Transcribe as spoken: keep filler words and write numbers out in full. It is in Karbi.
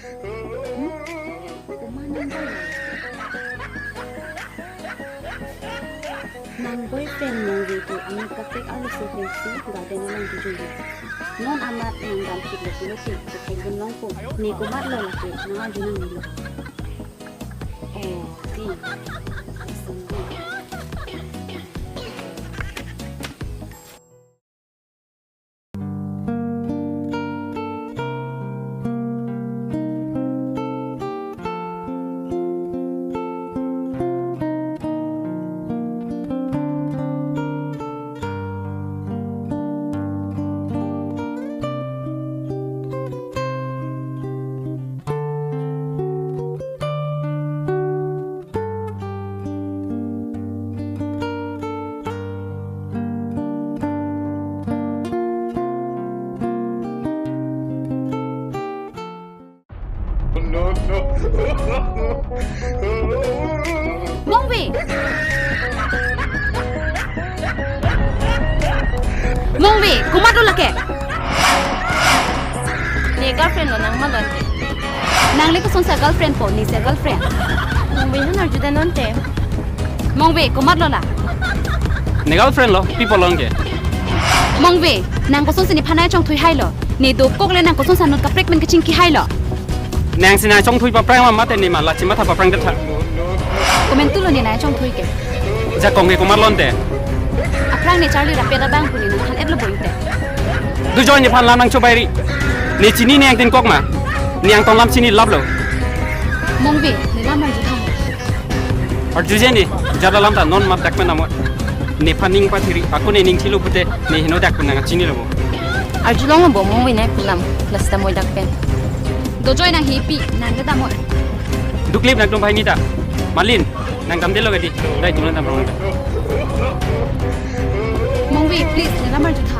Nang boyfriend Mongve ke amik kaprek arloso pensi garden along kejui. Non amat nang damphit lo pulote kethek dun longpo. Ne komatlo lake nang arju nangnelo. Oh, di. Mongve! Mongve, komatlo lake? Ne girlfriend lo nang malon. Nang le kosonsi girlfriend po, ne si girlfriend. Mongve, non arju dam non te. Mongve, komatlo la? Ne girlfriend lo, pi pulo anke? Mongve, nang kosonsi nephan nangchongthui hailo? Ne dokok le nang kosonsi non kaprek pen kachingki hailo? Nangsi nangchongthui paphrang ma mate ne ma lachi matha paphrang detha. Komantulo ne nangchongthui ke? Jakong ke komatlo ante? Aphrang ne charli rapet abang pu ne nang than-etlo bo inte. Dujoi nephan lam nangchobai ri. Ne chini ne angtin kok ma? Ne angtong lam chini laplo. Mongve, ne lam arju tha. Arjuje ne, jala lam ta non mat dak pen amo. Nephan ning pathiri, ako ne ning thilo pute, ne henodak pen nangchinilo bo. Arjulong bo Mongve nangpu lam, lasi ta moi dak pen. Dojoi nang hepi, nang ke damoi. Duklip nang tum bhai nita. Malin, nang damdelo ke di. Dai tum nang damrong. Mongve, please, ne lam arju tha.